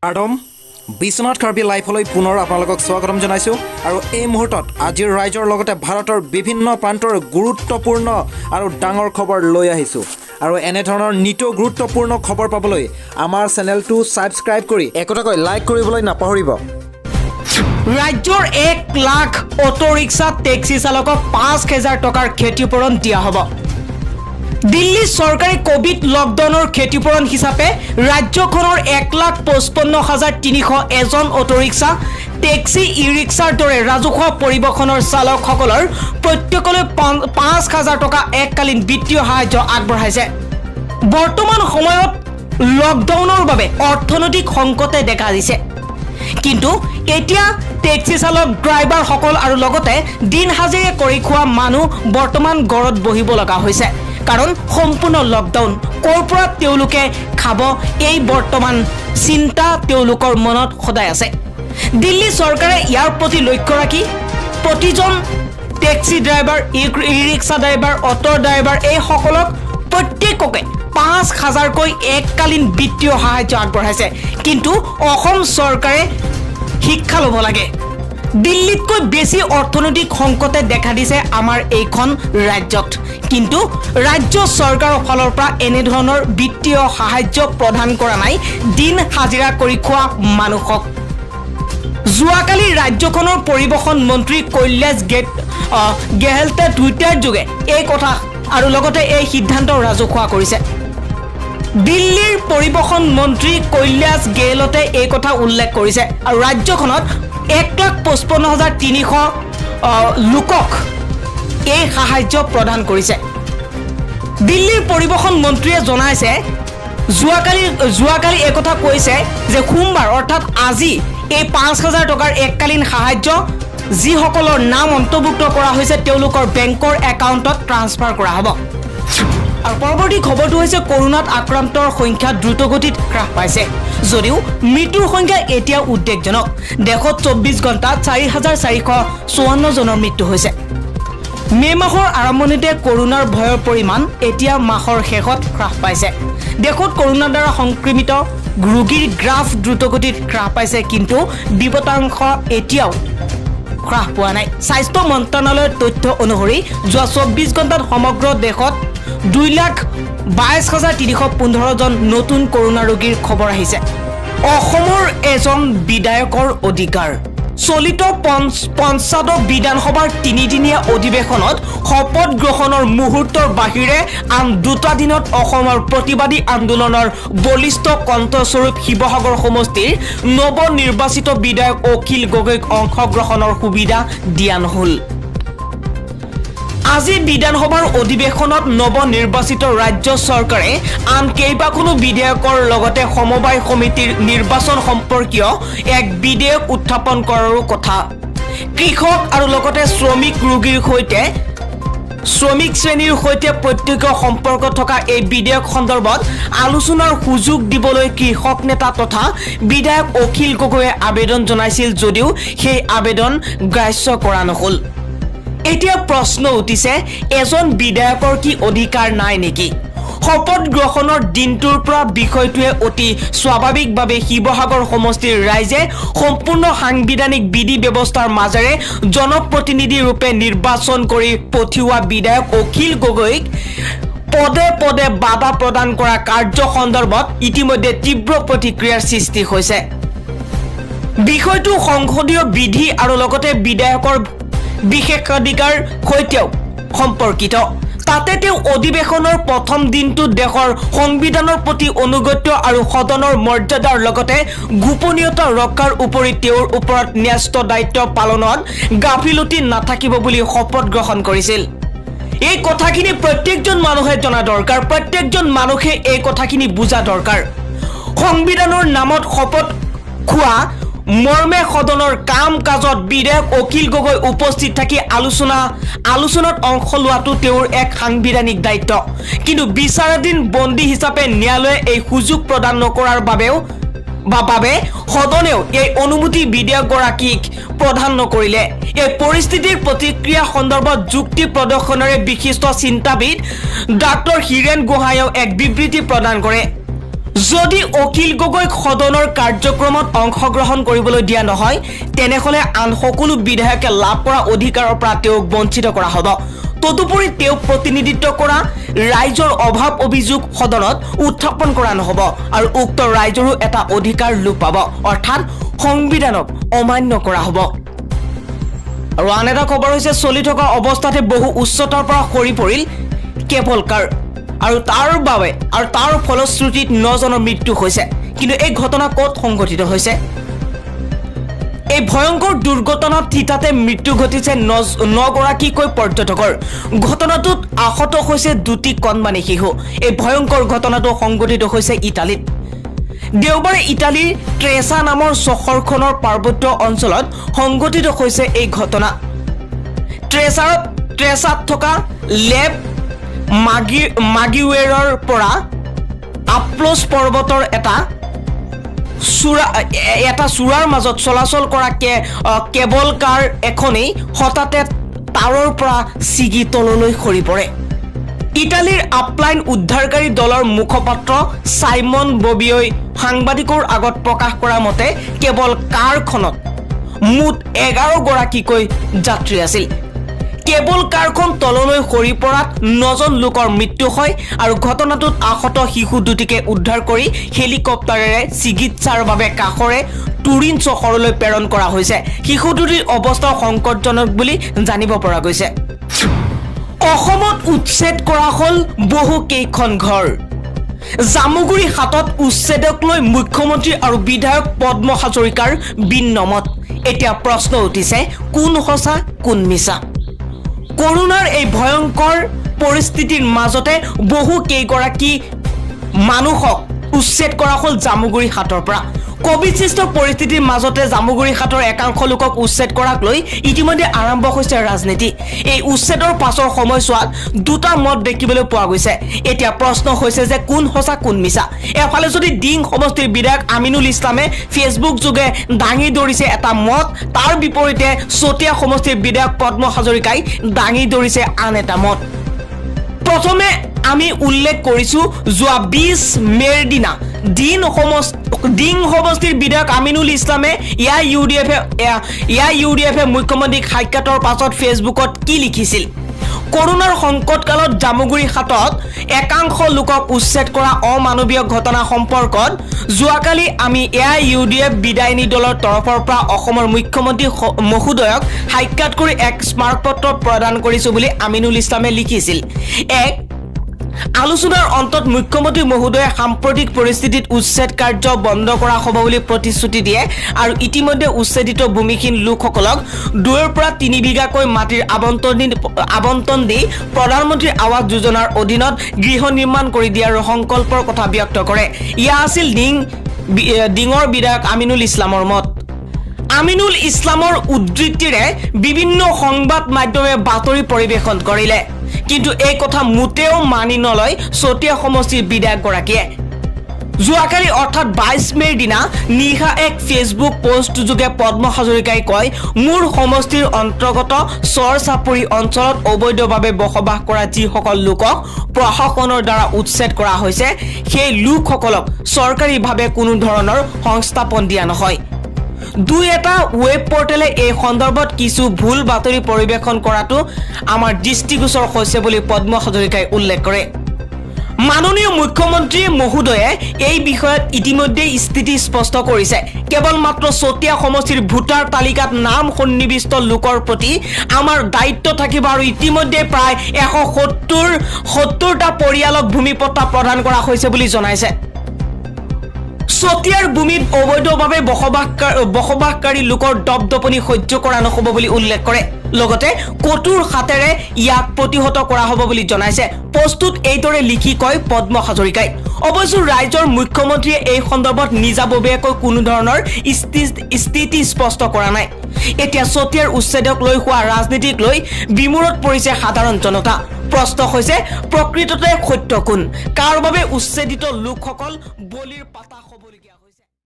Adam Biswanath Karbi লাইফলৈ পুনৰ আপোনালোকক স্বাগতম জনাইছোঁ। আৰু এই মুহূৰ্তত আজিৰ ৰাইজৰ লগতে ভাৰতৰ বিভিন্ন প্ৰান্তৰ গুৰুত্বপূৰ্ণ আৰু ডাঙৰ খবৰ লৈ আহিছোঁ। আৰু এনেধৰণৰ নিতৌ গুৰুত্বপূৰ্ণ খবৰ পাবলৈ আমাৰ চেনেলটো ছাবস্ক্ৰাইব কৰি একোটাকৈ লাইক কৰিবলৈ নাপাহৰিব। ৰাজ্যৰ 1 লাখ অটো ৰিক্সা, টেক্সি চালকক 5000 টকাৰ ক্ষতিপূৰণ দিয়া হ'ব। দিল্লী চৰকাৰে ক'ভিড লকডাউনৰ ক্ষতিপূৰণ হিচাপে ৰাজ্যখনৰ 1,55,301 অটোৰিক্সা, টেক্সি, ই ৰিক্সাৰ দৰে ৰাজহুৱা পৰিবহণৰ চালকসকলৰ প্ৰত্যেকলৈ 5000 টকা এককালীন বিত্তীয় সাহায্য আগবঢ়াইছে। বৰ্তমান সময়ত লকডাউনৰ বাবে অৰ্থনৈতিক সংকটে দেখা দিছে। কিন্তু এতিয়া টেক্সি চালক, ড্ৰাইভাৰসকল আৰু লগতে দিন হাজিৰা কৰি খোৱা মানুহ বৰ্তমান ঘৰত বহিব লগা হৈছে, কাৰণ সম্পূৰ্ণ লকডাউন। ক'ৰ পৰা তেওঁলোকে খাব, এই বৰ্তমান চিন্তা তেওঁলোকৰ মনত সদায় আছে। দিল্লী চৰকাৰে ইয়াৰ প্ৰতি লক্ষ্য ৰাখি প্ৰতিজন টেক্সি ড্ৰাইভাৰ, ই ৰিক্সা ড্ৰাইভাৰ, অটো ড্ৰাইভাৰ, এইসকলক প্ৰত্যেককে 5000কৈ এককালীন বিত্তীয় সাহায্য আগবঢ়াইছে। কিন্তু অসম চৰকাৰে শিক্ষা ল'ব লাগে। দিল্লীতকৈ বেছি অৰ্থনৈতিক সংকটে দেখা দিছে আমাৰ এইখন ৰাজ্যত। কিন্তু ৰাজ্য চৰকাৰৰ ফালৰ পৰা এনেধৰণৰ বিত্তীয় সাহায্য প্ৰদান কৰা নাই দিন হাজিৰা কৰি খোৱা মানুহক। যোৱাকালি ৰাজ্যখনৰ পৰিবহণ মন্ত্ৰী কৈলাশ গেহলটে টুইটাৰ যোগে এই কথা আৰু লগতে এই সিদ্ধান্ত ৰাজহুৱা কৰিছে। দিল্লীৰ পৰিবহণ মন্ত্ৰী কৈলাশ গেহলটে এই কথা উল্লেখ কৰিছে আৰু ৰাজ্যখনত 1,55,300 লোকক এই সাহায্য প্ৰদান কৰিছে। দিল্লীৰ পৰিবহণ মন্ত্ৰীয়ে জনাইছে, যোৱাকালি এই কথা কৈছে যে সোমবাৰ অৰ্থাৎ আজি এই 5000 টকাৰ এককালীন সাহায্য যিসকলৰ নাম অন্তৰ্ভুক্ত কৰা হৈছে, তেওঁলোকৰ বেংকৰ একাউণ্টত ট্ৰান্সফাৰ কৰা হ'ব। আৰু পৰৱৰ্তী খবৰটো হৈছে, কৰোণাত আক্ৰান্তৰ সংখ্যা দ্ৰুতগতিত হ্ৰাস পাইছে যদিও মৃত্যুৰ সংখ্যা এতিয়া উদ্বেগজনক। দেশত 24 ঘণ্টাত 4454 জনৰ মৃত্যু হৈছে। মে' মাহৰ আৰম্ভণিতে কৰোণাৰ ভয়ৰ পৰিমাণ এতিয়া মাহৰ শেষত হ্ৰাস পাইছে। দেশত কৰোণাৰ দ্বাৰা সংক্ৰমিত ৰোগীৰ গ্ৰাফ দ্ৰুতগতিত হ্ৰাস পাইছে, কিন্তু বিপদাশংকা এতিয়াও হ্ৰাস পোৱা নাই। স্বাস্থ্য মন্ত্ৰণালয়ৰ তথ্য অনুসৰি যোৱা 24 ঘণ্টাত সমগ্ৰ দেশত 2,22,315 জন নতুন কৰোণা ৰোগীৰ খবৰ আহিছে। অসমৰ এজন বিধায়কৰ অধিকাৰ। চলিত পঞ্চাদশ বিধানসভাৰ তিনিদিনীয়া অধিৱেশনত শপত গ্ৰহণৰ মুহূৰ্তৰ বাহিৰে আন দুটা দিনত অসমৰ প্ৰতিবাদী আন্দোলনৰ বলিষ্ঠ কণ্ঠস্বৰূপ শিৱসাগৰ সমষ্টিৰ নৱনিৰ্বাচিত বিধায়ক অখিল গগৈক অংশগ্ৰহণৰ সুবিধা দিয়া নহ'ল। আজি বিধানসভাৰ অধিৱেশনত নৱনিৰ্বাচিত ৰাজ্য চৰকাৰে আন কেইবাখনো বিধেয়কৰ লগতে সমবায় সমিতিৰ নিৰ্বাচন সম্পৰ্কীয় এক বিধেয়ক উত্থাপন কৰাৰো কথা। কৃষক আৰু লগতে শ্ৰমিক ৰোগীৰ সৈতে শ্ৰমিক শ্ৰেণীৰ সৈতে প্ৰত্যক্ষ সম্পৰ্ক থকা এই বিধেয়ক সন্দৰ্ভত আলোচনাৰ সুযোগ দিবলৈ কৃষক নেতা তথা বিধায়ক অখিল গগৈয়ে আবেদন জনাইছিল যদিও সেই আবেদন গ্ৰাহ্য কৰা নহ'ল। এতিয়া প্ৰশ্ন উঠিছে, এজন বিধায়কৰ কি অধিকাৰ নাই নেকি? শপত গ্ৰহণৰ দিনটোৰ পৰা বিষয়টোৱে অতি স্বাভাৱিকভাৱে শিৱসাগৰ সমষ্টিৰ ৰাইজে সম্পূৰ্ণ সাংবিধানিক বিধি ব্যৱস্থাৰ মাজেৰে জনপ্ৰতিনিধি ৰূপে নিৰ্বাচন কৰি পঠিওৱা বিধায়ক অখিল গগৈক পদে পদে বাধা প্ৰদান কৰা কাৰ্য সন্দৰ্ভত ইতিমধ্যে তীব্ৰ প্ৰতিক্ৰিয়াৰ সৃষ্টি হৈছে। বিষয়টো সংসদীয় বিধি আৰু লগতে বিধায়কৰ বিশেষাধিকাৰ সৈতেও সম্পৰ্কিত। তাতে তেওঁ অধিৱেশনৰ প্ৰথম দিনটোত দেশৰ সংবিধানৰ প্ৰতি অনুগত্য আৰু সদনৰ মৰ্যাদাৰ লগতে গোপনীয়তা ৰক্ষাৰ উপৰি তেওঁৰ ওপৰত ন্যস্ত দায়িত্ব পালনত গাফিলতি নাথাকিব বুলি শপত গ্ৰহণ কৰিছিল। এই কথাখিনি প্ৰত্যেকজন মানুহে জনা দৰকাৰ। প্ৰত্যেকজন মানুহে এই কথাখিনি বুজা দৰকাৰ। সংবিধানৰ নামত শপত খোৱা মৰ্মে সদনৰ কাম কাজত বিধায়ক অখিল গগৈ উপস্থিত থাকি আলোচনাত অংশ লোৱাটো তেওঁৰ এক সাংবিধানিক দায়িত্ব। কিন্তু বিচাৰাধীন বন্দী হিচাপে ন্যায়ালয়ে এই সুযোগ প্ৰদান নকৰাৰ বাবেও বা বাবে সদনেও এই অনুমতি বিধায়কগৰাকীক প্ৰদান নকৰিলে। এই পৰিস্থিতিৰ প্ৰতিক্ৰিয়া সন্দৰ্ভত যুক্তি প্ৰদৰ্শনেৰে বিশিষ্ট চিন্তাবিদ ডাক্তৰ হীৰেণ গোহাঁয়েও এক বিবৃতি প্ৰদান কৰে। যদি অখিল গগৈক সদনৰ কাৰ্যক্ৰমত অংশগ্ৰহণ কৰিবলৈ দিয়া নহয়, তেনেহ'লে আন সকলো বিধায়কে লাভ কৰা অধিকাৰৰ পৰা তেওঁক বঞ্চিত কৰা হ'ব। তদুপৰি তেওঁক প্ৰতিনিধিত্ব কৰা ৰাইজৰ অভাৱ অভিযোগ সদনত উত্থাপন কৰা নহ'ব আৰু উক্ত ৰাইজৰো এটা অধিকাৰ লোপ পাব, অৰ্থাৎ সংবিধানক অমান্য কৰা হ'ব। আৰু আন এটা খবৰ হৈছে, চলি থকা অৱস্থাতে বহু উচ্চতাৰ পৰা সৰি পৰিল কেবল কাৰ আৰু তাৰ ফলশ্ৰুতিত 9জনৰ মৃত্যু হৈছে। কিন্তু এই ঘটনা ক'ত সংঘটিত হৈছে? এই ভয়ংকৰ দুৰ্ঘটনাত থিতাতে মৃত্যু ঘটিছে 9গৰাকীকৈ পৰ্যটকৰ। ঘটনাটোত আহত হৈছে দুটি কণমানি শিশু। এই ভয়ংকৰ ঘটনাটো সংঘটিত হৈছে ইটালীত। দেওবাৰে ইটালীৰ ট্ৰেছা নামৰ চহৰখনৰ পাৰ্বত্য অঞ্চলত সংঘটিত হৈছে এই ঘটনা। ট্ৰেছাত থকা লেব মাগিৱেৰৰ পৰা আপলছ পৰ্বতৰ এটা চূড়াৰ মাজত চলাচল কৰা কেবল কাৰ এখনেই হঠাতে তাঁৰৰ পৰা ছিগি তললৈ সৰি পৰে। ইটালীৰ আপলাইন উদ্ধাৰকাৰী দলৰ মুখপাত্ৰ চাইমন ববিয়ই সাংবাদিকৰ আগত প্ৰকাশ কৰা মতে কেবল কাৰখনত মুঠ 11গৰাকীকৈ যাত্ৰী আছিল। কেবল কাৰখন তললৈ সৰি পৰাত 9জন লোকৰ মৃত্যু হয় আৰু ঘটনাটোত আহত শিশু দুটিকে উদ্ধাৰ কৰি হেলিকপ্টাৰেৰে চিকিৎসাৰ বাবে কাষৰে টুৰিন চহৰলৈ প্ৰেৰণ কৰা হৈছে। শিশু দুটিৰ অৱস্থা সংকটজনক বুলি জানিব পৰা গৈছে। অসমত উচ্ছেদ কৰা হ'ল বহু কেইখন ঘৰ। জামুগুৰি হাটত উচ্ছেদক লৈ মুখ্যমন্ত্ৰী আৰু বিধায়ক পদ্ম হাজৰিকাৰ ভিন্ন মত। এতিয়া প্ৰশ্ন উঠিছে, কোন সঁচা কোন মিছা? কৰোণাৰ এই ভয়ংকৰ পৰিস্থিতিৰ মাজতে বহু কেইগৰাকী মানুহক উচ্ছেদ কৰা হ'ল জামুগুৰি হাটৰ পৰা। কভিডসৃষ্ট পৰিস্থিতিৰ মাজতে জামুগুৰি হাটৰ একাংশ লোকক উচ্ছেদ কৰাক লৈ ইতিমধ্যে আৰম্ভ হৈছে ৰাজনীতি। এই উচ্ছেদৰ পাছৰ সময়ছোৱাত দুটা মত দেখিবলৈ পোৱা গৈছে। এতিয়া প্ৰশ্ন হৈছে যে কোন সঁচা কোন মিছা? এফালে যদি ডিং সমষ্টিৰ বিধায়ক আমিনুল ইছলামে ফেচবুক যোগে দাঙি ধৰিছে এটা মত, তাৰ বিপৰীতে চতিয়া সমষ্টিৰ বিধায়ক পদ্ম হাজৰিকাই দাঙি ধৰিছে আন এটা মত। প্ৰথমে আমি উল্লেখ কৰিছো, যোৱা 20 মে'ৰ দিনা ডিং সমষ্টিৰ বিধায়ক আমিনুল ইছলামে এ I U D এফে মুখ্যমন্ত্ৰীক সাক্ষাতৰ পাছত ফেচবুকত কি লিখিছিল। কৰোণাৰ সংকটকালত জামুগুৰি হাটত একাংশ লোকক উচ্ছেদ কৰা অমানৱীয় ঘটনা সম্পৰ্কত যোৱাকালি আমি এ I U D F বিদায়িনী দলৰ তৰফৰ পৰা অসমৰ মুখ্যমন্ত্ৰী মহোদয়ক সাক্ষাৎ কৰি এক স্মাৰকপত্ৰ প্ৰদান কৰিছো বুলি আমিনুল ইছলামে লিখিছিল। এক আলোচনাৰ অন্তত মুখ্যমন্ত্ৰী মহোদয়ে সাম্প্ৰতিক পৰিস্থিতিত উচ্ছেদ কাৰ্য বন্ধ কৰা হ'ব বুলি প্ৰতিশ্ৰুতি দিয়ে আৰু ইতিমধ্যে উচ্ছেদিত ভূমিহীন লোকসকলক 2ৰ পৰা 3 বিঘাকৈ মাটিৰ আবণ্টন দি প্ৰধানমন্ত্ৰী আৱাস যোজনাৰ অধীনত গৃহ নিৰ্মাণ কৰি দিয়াৰ সংকল্পৰ কথা ব্যক্ত কৰে। ইয়া আছিল ডিঙৰ বিধায়ক আমিনুল ইছলামৰ মত। আমিনুল ইছলামৰ উদ্ধৃতিৰে বিভিন্ন সংবাদ মাধ্যমে বাতৰি পৰিৱেশন কৰিলে, কিন্তু এই কথা মুঠেও মানি নলয় চতিয়া সমষ্টিৰ বিধায়কগৰাকীয়ে। যোৱাকালি অৰ্থাৎ 22 মে'ৰ দিনা নিশা এক ফেচবুক পোষ্ট যোগে পদ্ম হাজৰিকাই কয়, মোৰ সমষ্টিৰ অন্তৰ্গত চৰ চাপৰি অঞ্চলত অবৈধভাৱে বসবাস কৰা যিসকল লোকক প্ৰশাসনৰ দ্বাৰা উচ্ছেদ কৰা হৈছে, সেই লোকসকলক চৰকাৰীভাৱে কোনো ধৰণৰ সংস্থাপন দিয়া নহয়। দুই এটা ৱেব পৰ্টেলে এই সন্দৰ্ভত কিছু ভুল বাতৰি পৰিৱেশন কৰাটো আমাৰ দৃষ্টিগোচৰ হৈছে বুলি পদ্ম হাজৰিকাই উল্লেখ কৰে। মাননীয় মুখ্যমন্ত্ৰী মহোদয়ে এই বিষয়ত ইতিমধ্যে স্থিতি স্পষ্ট কৰিছে। কেৱল মাত্ৰ চতিয়া সমষ্টিৰ ভোটাৰ তালিকাত নাম সন্নিৱিষ্ট লোকৰ প্ৰতি আমাৰ দায়িত্ব থাকিব আৰু ইতিমধ্যে প্ৰায় 170টা পৰিয়ালক ভূমিপট্টা প্ৰদান কৰা হৈছে বুলি জনাইছে। চতিয়াৰ ভূমিত অবৈধভাৱে বসবাসকাৰী লোকৰ দপদপনি সহ্য কৰা নহ'ব বুলি উল্লেখ কৰে। লগতে কঠোৰ হাতেৰে ইয়াক প্ৰতিহত কৰা হ'ব বুলি জনাইছে। পোষ্টটোত এইদৰে লিখি কয় পদ্ম হাজৰিকাই। অৱশ্যে ৰাজ্যৰ মুখ্যমন্ত্ৰীয়ে এই সন্দৰ্ভত নিজাববীয়াকৈ কোনো ধৰণৰ স্থিতি স্পষ্ট কৰা নাই। এতিয়া চতিয়াৰ উচ্ছেদক লৈ হোৱা ৰাজনীতিক লৈ বিমূৰত পৰিছে সাধাৰণ জনতা। প্ৰশ্ন হৈছে, প্ৰকৃততে সত্য কোন? কাৰ বাবে উচ্ছেদিত লোকসকল বলিৰ পাতা হ'বলগীয়া?